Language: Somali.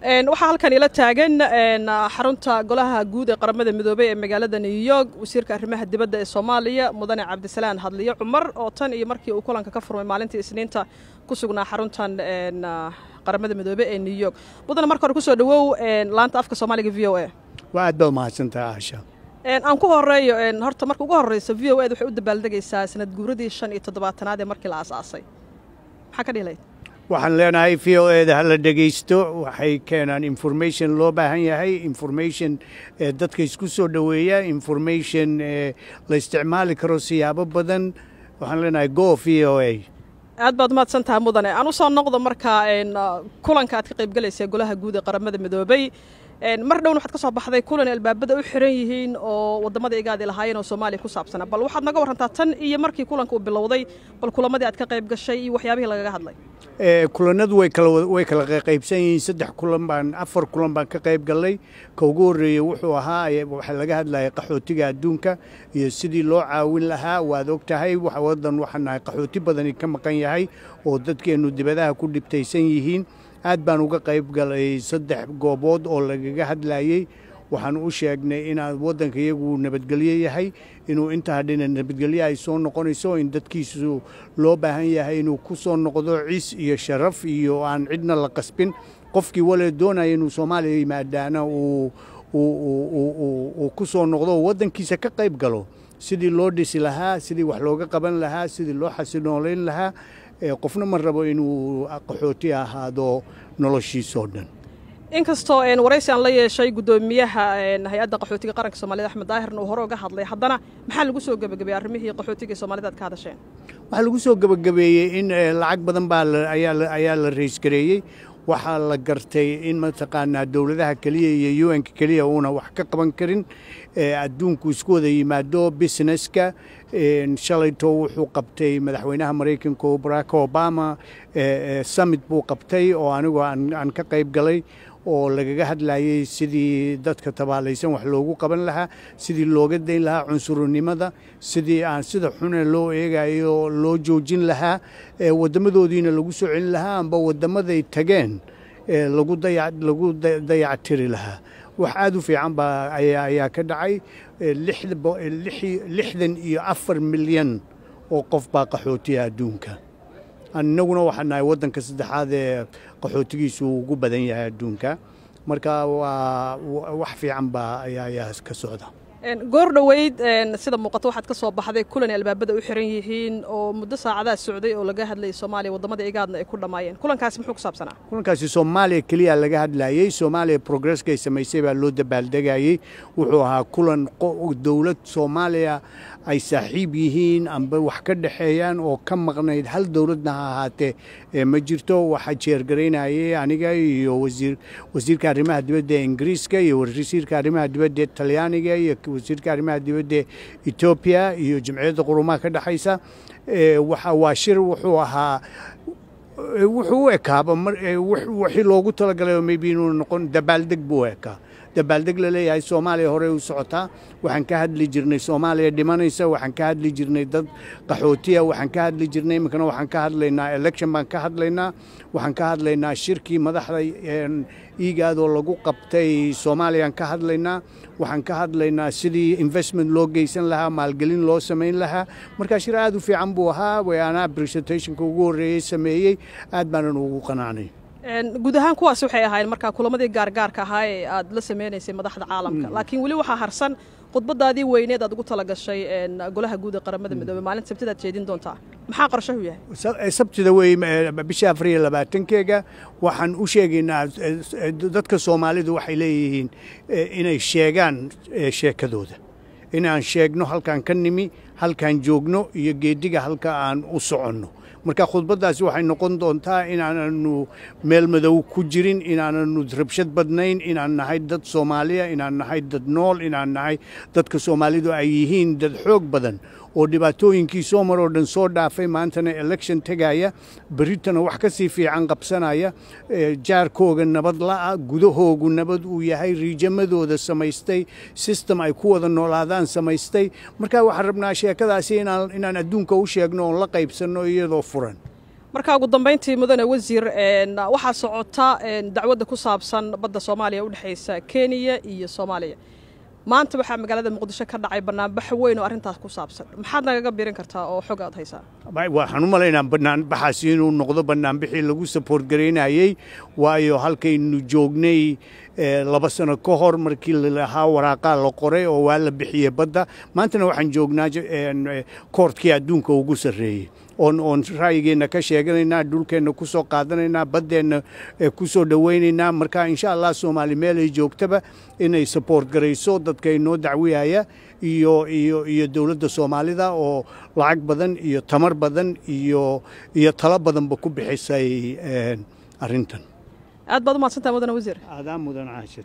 Waxaa halkan ila taagan xarunta Golaha Guud ee Qaramada Midoobey ee magaalada New York wasiirka arrimaha dibadda ee Soomaaliya, Mudane Cabdisalaan Hadliye Cumar, oo tan iyo markii uu kulanka ka furmay maalintii Isniinta ku sugnaa xaruntan Qaramada Midoobey ee New York. Mudane, marka hore kusoo dhawow laanta afka Soomaaliga VOA. Waa aad baad umahadsantaha, Caasha. Aan ku horeeyo horta, marka ugu horeysa, VOA da waxay u dabaaldegaysaa sanad guuradii 75aad ee markii la aasaasay. Maxaa ka dhihi lahayd? Waxaan leenahay VOA da hala dhegaysto. Waxay keenaan information loo baahan yahay, information dadka isku soo dhoweeya, information la isticmaali karo siyaabo badan. Waxaan leenahay go VOA. Aad baad umahadsan tahay, mudane. Aan usoo noqdo markaa kulanka aad ka qayb galaysa Golaha Guud ee Qaramada Midoobey. Mar dhowna waxaad ka soo baxday kulan albaabada u xiran yihiin oo waddamada IGAD-i lahaayeen oo Soomaaliya ku saabsanaa. Bal waxaad naga warrantaa tan iyo markii kulanka uu bilowday, bal kulamadii aad ka qayb gashay iyo waxyaabihii lagaga hadlay. Kulanadu way kala qaybsan yihiin. Saddex kulan baan, afar kulan baan ka qayb gallay. Ka ugu horreeyey wuxuu ahaa, waxaa laga hadlayay qaxootiga adduunka iyo sidii loo caawin lahaa. Waad og tahay, waddan waxaan nahay qaxooti badani ka maqan yahay oo dadkeennu dibadaha ku dhibtaysan yihiin. Aad baan uga qayb galay saddex goobood oo lagaga hadlayey. Waxaan u sheegnay inaan waddanka iyagu nabadgelyo yahay, inuu inta hadhina nabadgelyo ay soo noqonayso, in dadkiisu loo baahan yahay inuu ku soo noqdo ciis iyo sharaf iyo aan cidna la qasbin. Qofkii wale doonaya inuu Soomaaliya yimaadaana uu ku soo noqdo, waddankiisa ka qayb galo sidii loo dhisi lahaa, sidii wax looga qaban lahaa, sidii loo xasinoolayn lahaa. Qofna ma rabo inuu qaxooti ahaado noloshiisoo dhan. Inkastoo waraysi aan la yeeshay guddoomiyaha Hay-adda Qaxootiga Qaranka Soomaalida, Axmed Daahirna, uu hore uga hadlay, haddana maxaa lagu soo gebagabeeyey arrimihii qaxootiga ee Soomaalida aad ka hadasheen? Waxaa lagu soo gebagabeeyey in lacag badan baa ayaa la raise gareeyey. Waxaa la gartay in mataqaanaa dowladaha keliya iyo UN-ka keliya uuna wax ka qaban karin, adduunku isku wada yimaado, businesska. Shalayto wuxuu qabtay madaxweynaha Maraykanka Barack Obama summit buu qabtay oo anigu aan ka qayb galay, oo lagaga hadlayey sidii dadka tabaalaysan wax loogu qaban lahaa, sidii looga dayn lahaa cunsurnimada, sidii aan sida xune loo eegayo loo joojin lahaa, waddamadoodiina lagu soo celin lahaa amba waddamaday tageen lagu dayactiri lahaa. Wax aad u fiican baa ayaa ka dhacay. 64 milyan oo qof baa qaxootiya adduunka. Annaguna waxaan nahay waddanka saddexaad ee qaxootigiisu ugu badan yahay adduunka. Marka waa wax fiican baa ayaa ka socda. Goor dhoweyd, sida muuqato, waxaad ka soo baxday kulan ay albaabada u xiran yihiin oo muddo saacadaha socday oo laga hadlayay Soomaaliya, waddamada IGAD-na ay ku dhammaayeen. Kulankaasi muxuu ku saabsanaa? Kulankaasi Soomaaliya keliya laga hadlayey. Soomaaliya progresskay samaysay baa loo dabaaldegayey. Wuxuu ahaa kulan dowlad Soomaaliya ay saaxiib yihiin amba wax ka dhexeeyaan oo ka maqnayd, hal dowladna ha ahaatee, ma jirto. Waxaa chair garaynayay aniga iyo wasiirka arrimaha dibadda ee Ingiriiska iyo wasiirka arrimaha dibadda ee Talyaaniga iyo wasiirka arrimaha dibadda ee Etoobiya iyo Jamciyadda Qurumaha ka dhexaysa. Waxa waa shir wuxuu ahaa, wuxuu u ekaaba wixii loogu talagalay oo maybe inuu noqon dabaaldeg buu u ekaa, dabaaldeg la leeyahay Soomaaliya horey u socotaa. Waxaan ka hadli jirnay Soomaaliya dhimanaysa, waxaan ka hadli jirnay dad qaxootiya, waxaan ka hadli jirnay. Iminkana waxaan ka hadlaynaa election baan ka hadlaynaa, waxaan ka hadlaynaa shirkii madaxda IGAD-oo lagu qabtay Soomaaliyaan ka hadlaynaa, waxaan ka hadlaynaa sidii investment loo geysan lahaa, maalgelin loo samayn lahaa. Marka shir aad u fiican buu ahaa. Anaa presentationka ugu horreeyey sameeyey, aad baanan ugu qanacnay. Guud ahaan kuwaasi waxay ahaayeen markaa kulamadii gaargaarka ahaa ee aad la sameynaysay madaxda caalamka, laakiin weli waxaa harsan khudbadaadii weyneed aad ugu tala gashay Golaha Guud ee Qaramada Midoobey. Maalinta Sabtidaad jeedin doontaa, maxaa qorshahu yahay? Sabtida wey, bisha 24-keega. Waxaan u sheegaynaa dadka Soomaalidu waxay leeyihiin inay sheegaan sheekadooda, inaan sheegno halkaan ka nimi, halkaan joogno iyo geediga halka aan u soconno. Marka khudbaddaasi waxay noqon doontaa inaananu meel madow ku jirin, inaananu rabshad badnayn, inaan nahay dad Soomaaliya, inaan nahay dad nool, inaan nahay dadka Soomaalidu ay yihiin dad xoog badan oo dhibaatooyinkii soo maroo dhan soo dhaafay, maantana election tegaya, berritana wax ka sii fiican qabsanaya, jaarkooga nabad la'a, gudahoogu nabad uu yahay, region-madooda samaystay, system ay ku wada noolaadaan samaystay. Marka waxaan rabnaa sheekadaasi inaan adduunka u sheegno oon la qaybsanno iyadoo furan. Marka ugu dambeyntii, mudane wasiir, waxaa socota dacwadda ku saabsan badda Soomaaliya u dhexaysa Kenya iyo Soomaaliya. Maanta waxaa magaalada Muqdisho ka dhacay banaanbax weyn oo arrintaas ku saabsan. Maxaad nagaga biirin kartaa oo xog aad haysaa? Waxaan u malaynaa banaanbaxaasi inuu noqdo banaanbixii lagu support garaynayey, waayo halkaynu joognay 2 sano ka hor markii lalahaa waraaqaa la qoray oo waa la bixiyey badda, maantana waxaan joognaa courtkii adduunka ugu sarreeyey oon ra'yigeenna ka sheeganaynaa, dhulkeenna ku soo qaadanaynaa, baddeenna ku soo dhowaynaynaa. Marka insha Allah Soomaali meel ay joogtaba inay support garayso dadka inoo dacwiyaya iyo dowladda Soomaalida oo lacag badan iyo tamar badan iyo talo badanba ku bixisay arrintan. Aad baad u mahadsantaha, mudane wasiir. Aadaa mudan, Caasha.